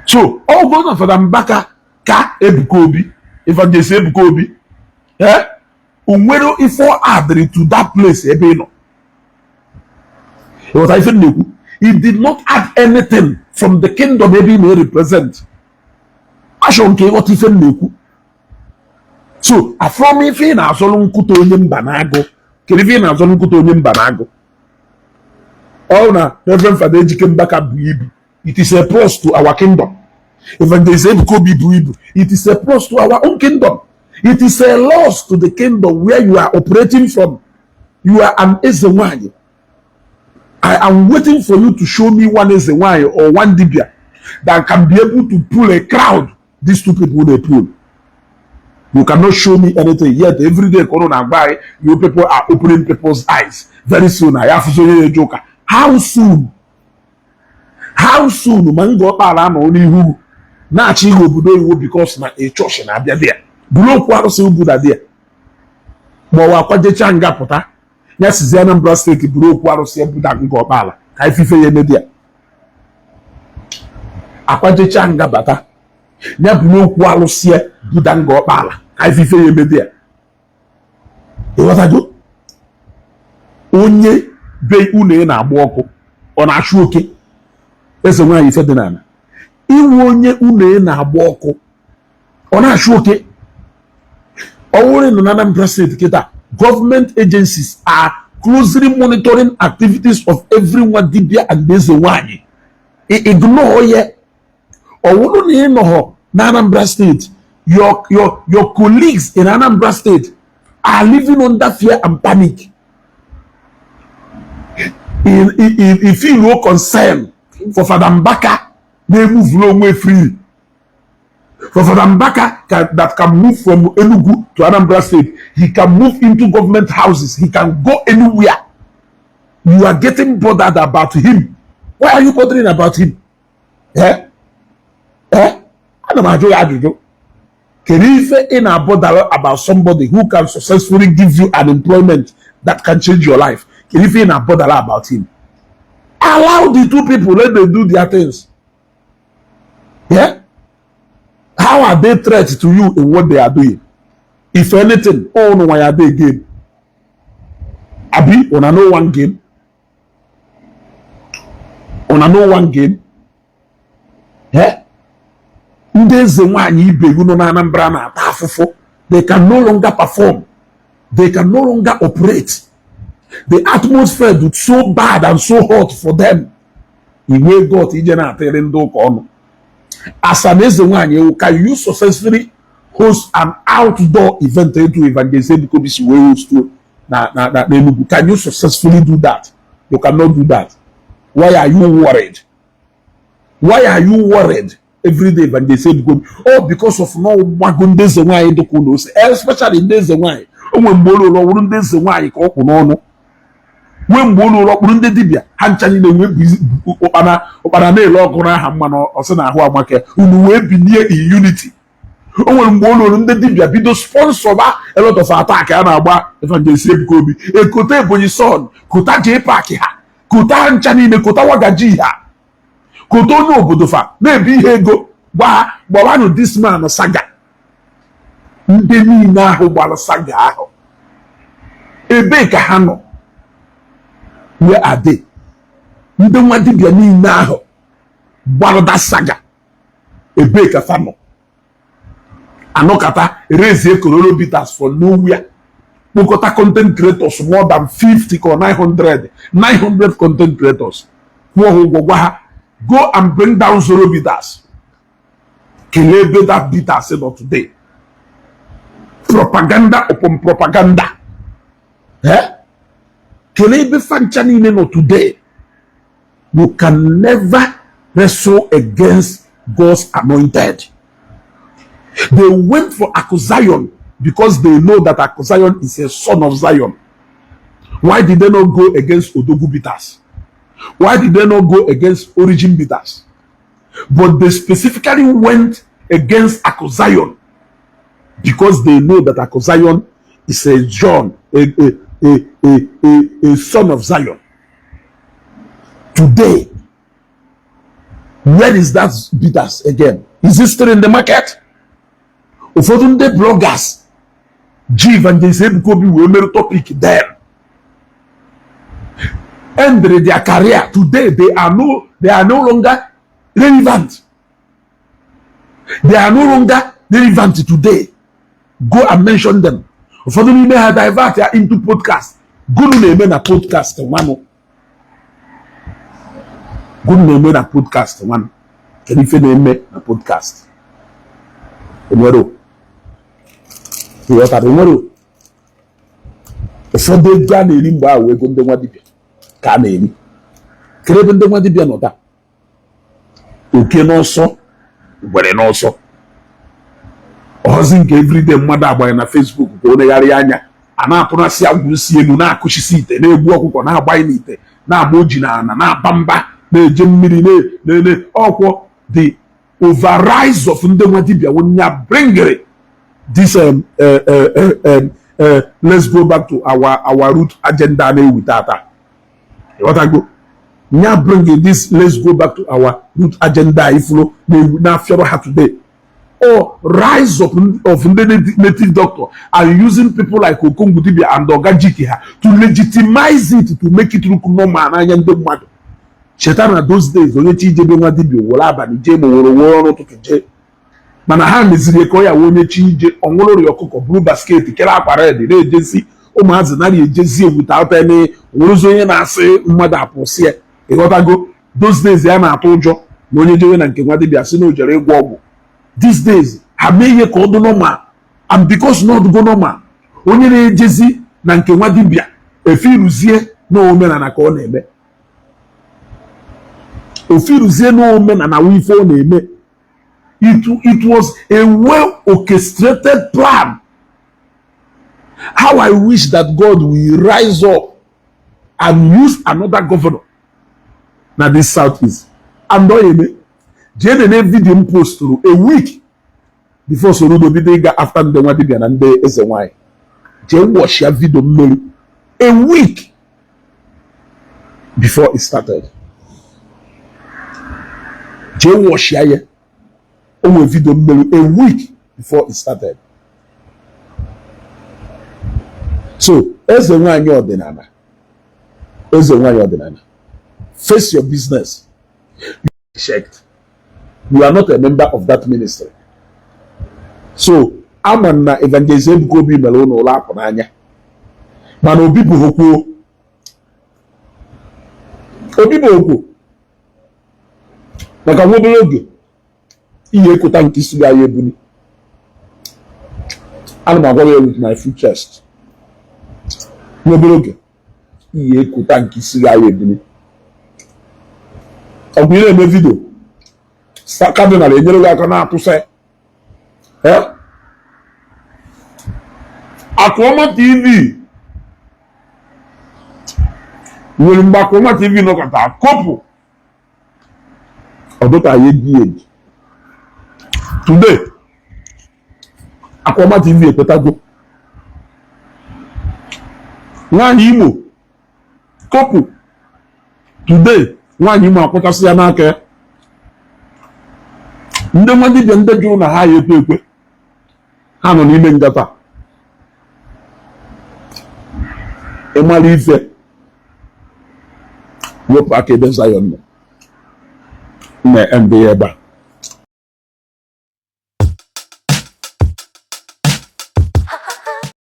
So ọ bụrụ na Fada Mbaka ka Ebuka Obi, Evangelist Ebuka Obi, eh, o nwere ife ọ addịrị to that place ebe ị nọ? Ịghọta ife m na-ekwu? He did not add anything from the kingdom ebe ị na-represent. Achọrọ m ka ịghọta ife m na-ekwu. So afọm ife ị na-azọrọ nkụta onye mba na-agụ, kedu ife ị na-azọrọ nkụta onye mba na-agụ? Ọ na Reverend Fada Ejike Mbaka bụ ibu, it is a plus to our kingdom. Evangelist Ebuka Obi bụ ibu, it is a plus to our own kingdom. It is a loss to the kingdom where you are operating from. You are an eze nwanyị. I am waiting for you to show me one eze nwanyị or one dibia that can be able to pull a crowd these two people dey pull. You cannot show me anything yet. Every day ka unu na-agba anyị, you people are opening people's eyes. Very soon anyị afụzi onye na-eje ụka. How soon? How soon? Ma nga ọkpala anọ n'ihu na-achọ ihe obodo oyibo because na a chọọchị na-abịa dị ya buru okwu arụsị buda dị ya, ma ọ wa akwajecha nga pụta ya sizi Anambra Steeti buru okwu arụsị buda nga ọkpala ka ifife ya eme ya akwajecha nga bata ya buru okwu arụsị ya buda nga ọkpala ka ifife ya eme ya. Ịghọtago? Onye be unu ị na-agba ọkụ, ọ na-achụ oke. Eze nwaanyị Ferdinand, iwu onye unu ị na-agba ọkụ, ọ na-achụ oke. Ọ bụrụ nọ na Anambra Steeti kịta, government agencies are closely monitoring activities of every nwa dibia and eze nwaanyị. Ignore ya. Ọ bụrụ na ị nọghọ na Anambra Steeti, your colleagues in Anambra State are living under fear and panic. If you no concern for Fada Mbaka na-emuvulu onwe free, for Fada Mbaka that can move from Enugu to Anambra State, he can move into government houses, he can go anywhere. You are getting bothered about him. Why are you bothering about him? Eh? Eh? Ana m ajụ ya ajụjụ. Kedu ife ị na-abother about somebody who can successfully give you an employment that can change your life? Kedu ife ị na-abother about him? Allow the two people, let them do their things. Yeah? How are they threat to you in what they are doing? If anything, oh no, why are they game? Abi, una no one game. Una no one game. Eh? Ndị eze nwaanyị ibe gị nọ na Anambra na-ata afụfụ. They can no longer perform. They can no longer operate. The atmosphere is so bad and so hot for them. Iwe got ije na-atịrị ndị ụka ọnụ. As an eze nwaanyị, can you successfully host an outdoor event etu Evangelist Ebuka Obi si wee host na Enugu? Can you successfully do that? You cannot do that. Why are you worried? Why are you worried every day, Evangelist Ebuka Obi? All because of no gbago ndị eze nwaanyị dịka ụlọ ose, especially ndị eze nwaanyị. O nwere mgbe ụlọ ụlọ wụrụ ndị eze nwaanyị ka ọ kwụ n'ọnụ, nwee mgbe ụlọ ụlọ kpụrụ ndị dibịa ha ncha niile wee ụkpana ụkpana na-ele ọkụ n'aha mmanụ ọsị na ahụ amaka unu wee binie in unity. O nwere mgbe ụlọ ụlọ ndị dibịa bido sponsorba a lot of attack a na-agba Evangelist Ebuka Obi. Ekota Ebonyi Son, kota J Park ha, kota ha ncha niile, kota Wagaji ha, kota onye obodo fa na-ebi ihe ego gwa ha gbawanụ this man saga. Ndị niile ahụ gbara saga ahụ, ebee ka ha nọ? Where are they? Ndị nwa dibịa niile ahụ gbara saga, ebee ka fa nọ? Anọkata raise Kororo Bitters for nowhere, kpokọta content creators more than 50 or 900, 900 content creators, kwụọ ha ụgwọ, gwa ha go and bring down Zoro Bitters. Kelee ebe that bitters nọ today? Propaganda upon propaganda. Eh? Kelee ebe fancha niile nọ today? You can never wrestle against God's anointed. They went for Aku Zion because they know that Aku Zion is a son of Zion. Why did they not go against Odogu Bitters? Why did they not go against Origin Bitters? But they specifically went against Aku Zion because they know that Aku Zion is a John, a son of Zion. Today, where is that bitters again? Is it still in the market? Ụfọdụ ndị bloggers ji Evangelist Ebuka Obi wee mere topic then ended their career. Today they are no longer relevant. They are no longer relevant today. Go and mention them. Ụfọdụ n'ime ha divert ya into podcast. Gụnụ na-eme na podcast nwanụ? Gụnụ na-eme na podcast nwanụ? Kedu ife na-eme na podcast? Enwere ịghọtara? Enwere ụfọdụ ego a na-eri mgbe ahụ, ego ndị nwa dibịa ka a na-eri. Kedu ebe ndị nwa dibịa nọ taa? Oke n'ọsọ, ngwere n'ọsọ. Ọzi nke everyday mmadụ agbanye na Facebook ka o negharị anya, a na-atụrasị agwụ si elu, na-akụchisi ite, na-egbu ọkụkọ, na-agbanye n'ite, na-agba oji na ana, na-aba mba, na-eje mmiri na ọkwọ. The overrise of ndị nwa dibịa wunya bringere this let's go back to our root agenda na-ewu tata. Ịghọtago? Nya bring this let's go back to our root agenda ifuru na-afịọrọ ha today, or rise up of ndị native doctor and using people like Okongwu Dibia and Ogajiki ha to legitimize it, to make it look normal n'anya ndị mmadụ. Cheta na those days, onye chi ijebe nwa dibia were abalị jee, ma were were ọrụ ụtụtụ jee, mana ha meziri ka ọ ya wee onye chi ije ọnwụrụrị ọkụkọ, buru basket, kere akwa red, na-ejezi. Ụmụazị narị ejezi without any werezie onye na-asị mmadụ apụsị ya. Ịghọtago? Those days ya na-atụ ụjọ na onye jewe na nke nwa dibịa sị na o jere ịgwọ ọgwụ. These days ha mee ihe ka ọ dị normal, and because na ọdụgo normal, onye na-ejezi na nke nwa dibịa efiruzie na omenala ka ọ na-eme, ofiruzie na omenala wụ ife ọ na-eme. It was a well orchestrated plan. How I wish that God will rise up and use another governor na this Southeast. And ọ eme, jee nene video m posturu a week before Soludo bido ịga after ndị nwa dibịa na ndị eze nwanyị. Jee watch ya, video mmeri a week before it started. Jee watch ya. Ya o nwere video mmeri a week before it started. So eze nwanyị ọdịnala, eze nwanyị ọdịnala, face your business. Checked, you are not a member of that ministry. So ama na Evangelist Ebuka Obi mere ụlọ ụlọ akụ n'anya, mana obi bụ okwuo, obi bụ okwu maka nwa obere oge ihe ekota nke isi ga ya ebuni. Ana m agwa ya with my full chest, nwa obere oge ihe ekota nke isi ga ya ebuni. Ọ bụ ị na-eme video, Cardinal enyere gị aka na-atụsa ya. Akụọma TV nwere mgbe Akụọma TV nọkọta kopụ ọdụka ya eji eji. Today Akụọma TV ekwetago nwaanyị Imo kopụ. Today nwaanyị Imo akwụchasị ya n'aka ya. Ndị nwa dibịa, ndị jụrụ na ha ya ekwe ekwe, ha nọ n'ime ngata. Ịmara ife, wepụ aka ebe Zion nọ na ndị ya ebe a.